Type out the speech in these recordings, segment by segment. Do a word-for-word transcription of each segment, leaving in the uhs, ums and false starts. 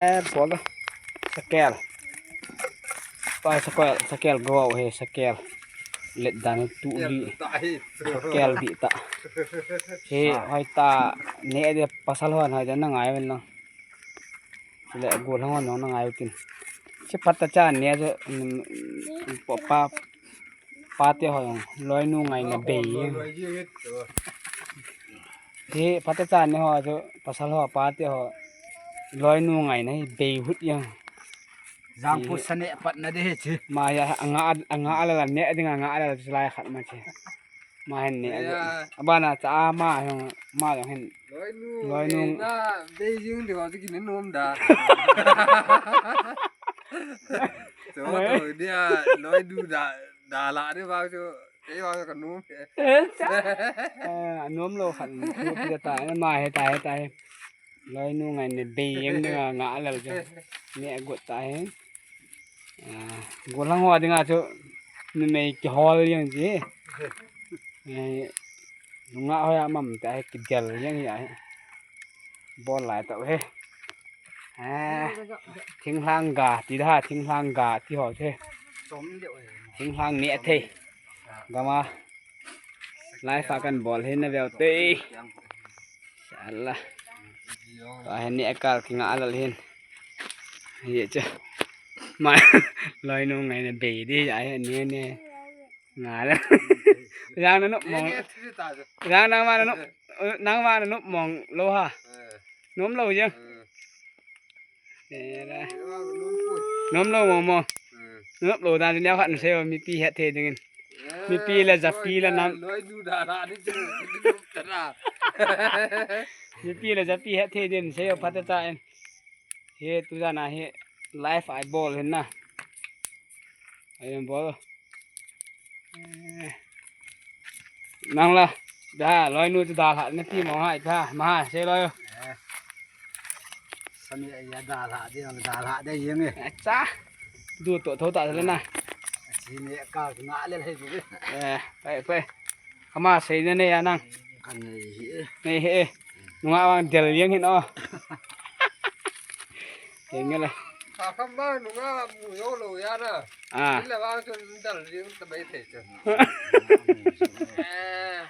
Eh, bol. Sakel. Pa sakel, sakel go he, sakel. Let dan tu di. Sakel di ta. He, hoi ta, ne de pasal hon hoi de na ngai ven lang. Sile go lang hon na ngai tin. Si pata cha ne de, mm, pa, pa, pate ho jong, loinu ngaina bei. Hi pate cha ne ho chu, pasal ho pate ho, loinu ngaina hi bei hut jeng. Jangpu sane patna de hi chi. Ma ya, anga, anga ala la ne, dinga anga ala la chu lai khat ma chi. Ma hin ne. Abana cha ama jong, ma jong hin. Loinu. Loinu. Na, bei jing de ho chu kin nom da. Cho to dia, loinu da, da la de ba chu. Kei vang ka nom he. Eh, cha. Eh, anom lou khat. Thu pi ta, eh, ma he ta, he ta, he. Loinu ngaina bei jeng dinga nga lel chu. Ne got ta he. Ah, go lang ho dinga chu. Numei kihol jeng chi. Eh, nunga hoi a mam ta he kidel jeng hi a he. Bol lai ta he. Eh, thinglhang ga, ti da, thinglhang ga, ti ho the. Thinglhang ne thei. Gama. Lai fa kan bol hin na veu te. Shala. Ta hin ne kal ki nga lal hin. Ye che. Ma. Loinu ngaina bei di, ai ne ne. Nga la. Jang na nop mong. Jang nang ma na nop. Nang ma na nop mong lou ha. Nom lou jeng. Eh, la. Nom lou mong mong. Nop lou dan neo khat na seiyo mipi het thei dingin. Mipi le japi le nam. Mipi le japi het thei din seiyo phat ta in. He tu jana he live ai bol hin na. Ai bol. Eh. Nang la, da, loinu chu dalha nati mo hai ta, ma ha, sei loi. Eh. Sami ya dalha de, dalha de jeng e. Acha. Du to tho ta le na. Sini ka nga le le bu. Eh, pai, pai. Kama sei na ne ya nang. Kan nei hi. Nei hi. Nunga vang del jeng hin o. Kei nge le. Ka kam ba nunga mu yo lo ya na. Ah. Ile vang chun dal jeng ta mai thei chu. Eh,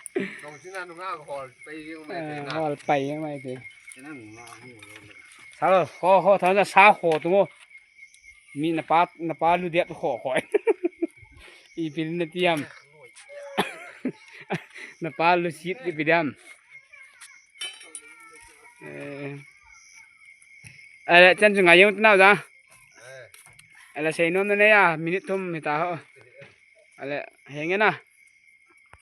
dong china nunga hol pai jeng mai thei na. Hol pai jeng mai thei. Sao, ho, ho, thang sa ho tu mo. Mi na pa, na pa lu diat ho ho. Ipi na tiam. Na pa lu sit ipi diam. Eh. Ale, chan chu ngai jeng tu nau ja. Ale, sei nom na ne ya, minute thum hita ho. Ale, henge na.